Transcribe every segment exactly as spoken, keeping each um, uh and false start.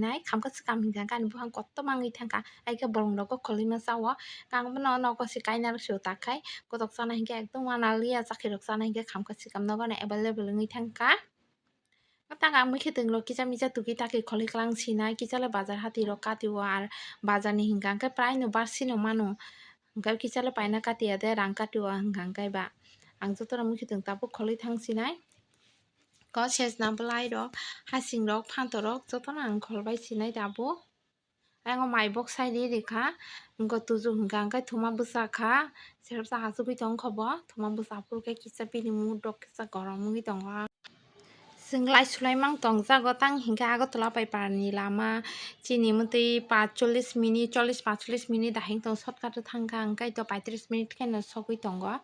nai, khamkha swkam hinkha khe ani buphang kotor ma wngwi thangkha, haikhe bolongrokbo khwlwima chao, ang bono nogo se kainarok se tak khai, kotok chana hinkhe ekdom wana liya, chakhirok chana hinkhe khamkha swkam nogo available wngwi thangkha. Tang ang mui khe twng rok kisa misa tugui ta khe kholi klang sinai, kisa le bazar hati rok kati o, ar bazar ni hinkha khe prai no bar sino mano, hinkhe kisa le paina kati ya de rang kati o hinkha khe ba ang joto no mui khe twng tabuk kholi thang sinai. Ko sejna bwlai rok, hasing rok, phanto rok joto no ang khol bai sinai tabuk. Ayang o mai bok sai ri rikha, wngkha tuju hwnkha hwnkhe thuma bwsa kha, serep sa achugwi tongkha bo, thuma bwsa aphuru khe kisa bini mood rok kisa gorom wngwi tongo. Chwng lai sulai mang tongjago tang hinkhe Agartala bai parani lama chini mwtwi pachchollish minute, chollish pachchollish minute dahing tong shortcut o thangkha, hwnkhe to paitris minute kheno sogwi tongo.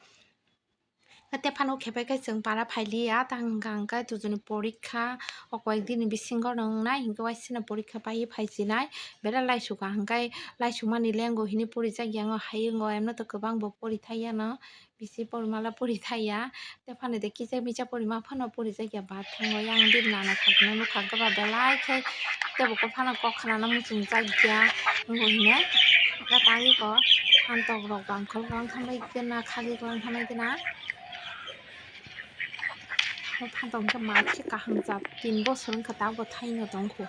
Tei phano khebai khe chwng para phailiya, tang hwnkha hwnkhe tujuni porikha, o koyek dini bisingo wngnai hinkhe waisano porikha paiwi phaisinai, belai laisukha hwnkhe laisukmani lengo hinwi porijakya, o hayungo emno to kwbang bo pori thaiya no, bisi porimala pori thaiya, tei phano de kisa misa porima phano porijakya, bathang o yang bini nana khakno nukha, belai khe tei bo phano kok khnana muchungjakya, wngbo hino, tei ko phantok rok bangkhol bangkha bai. Kena khagwi kwlang thanai kena. O phantok hwnkhe maikhe kaham jat tin bosor wngkha tabukbo thaino tongkho.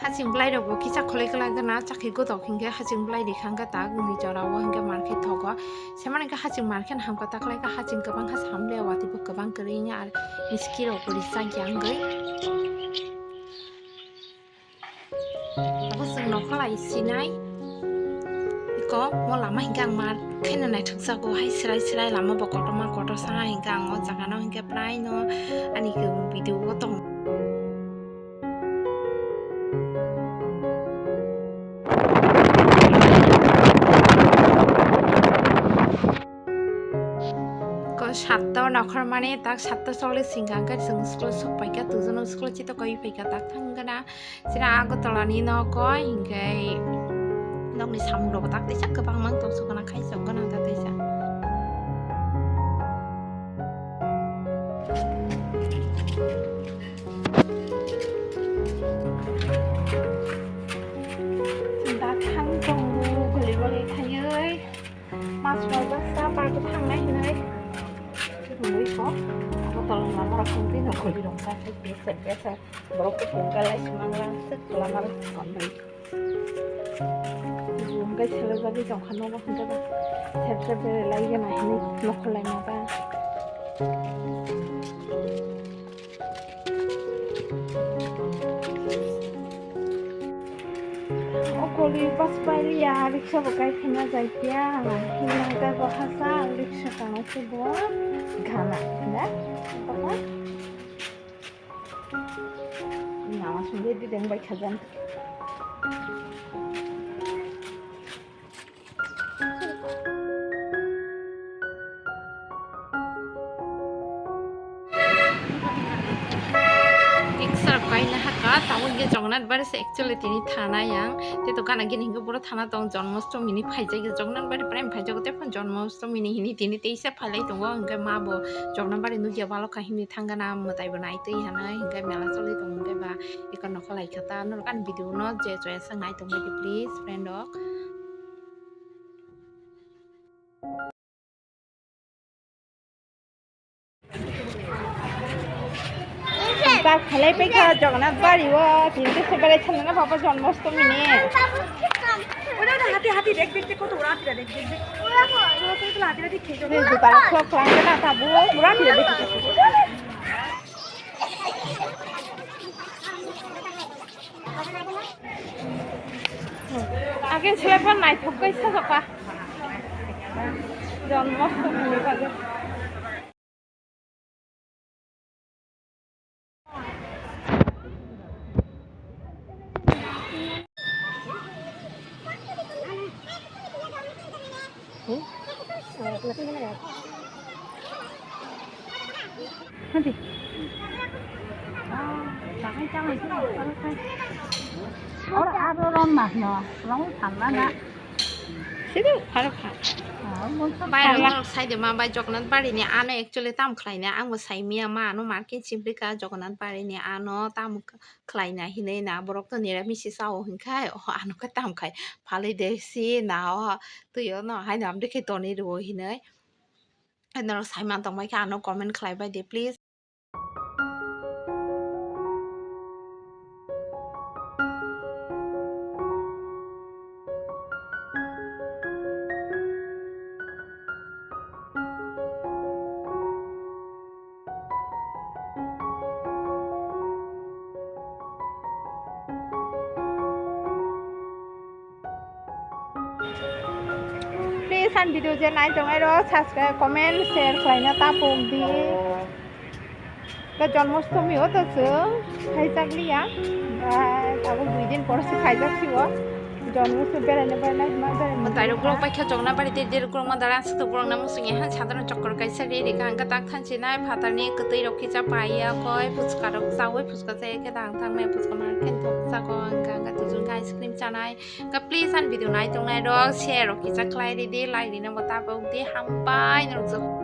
Hasing bwlai rok bo kisa khwlai kwlai gana, chakhi gotok hinkhe hasing bwlai rikha hwnkhe tak wngwi jora o hinkhe market thogo. Semani khe hasing market hamkha taklai khe hasing kwbang kha samle watwi bo kwbang kwrwi wngya ar miski rok bo rijak ya wngwi. Abo chwng nokholai sinai. Iko mo lama hinkhe ang mar kheno naithokjago hai srai srai lama bo kotorma kotor sa hinkhe ang o jaga no hinkhe prai no ani video o tong. Ko satta o nokhor mani tak satta chollish hinkha hwnkhe chwng school sok paikha, tujono school chito koi paikha tak thang gana. Chini Agartala ni nogo hinkhe nokni samung rok tak teisa kwbang mang tong sukana khai sok gana ta teisa. Dakhang tongo guli guli khaiwi mas rok baksa park o thangnai hinwi rwui kho. Abo tolong lama rok thang twi no guli rok kha khe besa besa borok kuphung khe lai swmang lang swk lama rok swkang bai. Hwnkhe selejagwi tongkha nogo hwnkhe ba sep sep berai lai gana hinwi nokholai ma ba. O koli bus pailiya, riksa bo kai phina jaikiya, hinang tei bo hasa riksa kana se bo gana, da? Papa? Nama sungwi di deng bai khajan. Riksarok kaina haka, tamo hinkhe Jagannath Bari se actually tini thana yang. Tei to gana gini hinkhe boro thana tong Janmashtami ni phaijak, Jagannath Bari prai phaijago, tei phano Janmashtami ni hini tini teisa phailai tongo, hinkhe ma bo Jagannath Bari nukya balo kha himni thangana mwtai bo naitwi hwnwi, hinkhe mela choli tongo, hinkhe ba eko nokho lai kha ta. Norok ani video no je choya swk nai tongbai di please friend rok. Bak khalai paikha Jagannath Bari o, tini se belai sanna papa Janmashtami ni. Ora hati hati dek dek dek koto ora hati dek dek dek. Ora ko ora ko hati hati khej. Ni juta khulok khulok na tabu ora hati dek dek. Agin selai phan naithok kai sajak ka. Janmashtami ni bagwi. Hadi. Oro aro ron mas no, ron thanna na. Sido, pharo pha. Bai rok norok sai de ma bai Jagannath Bari ni ano actually tam khlai na, ang bo sai miya ma ano market chimrika Jagannath Bari ni ano tam khlai na hinui na borok to nira misi sao hinkhai o ano khe tam khai phalui de si na o twi o no hai no amtwi khe tonwi rwo hinui. Norok sai man tong bai khe ano comment khlai bai de please. Please, ani video je nai tongnai rok subscribe, comment, share khlaina ta pok di. Ka Janmashtami o to chwng khaijak liya. Ba tabuk dui din por se khaijak sibo. Janmashtami beraina beraina hwnma beraina. Mwtai rok borok paikha Jagannath Bari tei derok borok ma dara swk borok na muchung ya han sadharana chokor kaisa re re ka hwnka tak thanchi nai phatar ni kwtwi rok kisa pai ya koi phuchka rok chaui phuchka chai khe dang thang nai phuchka ma khe thok chago hwnka hwnka tujun khe ice cream chanai. Ka please ani video nai tongnai rok share rok kisa khlai ridi, like rina bo tabuk di, hambai norok joto.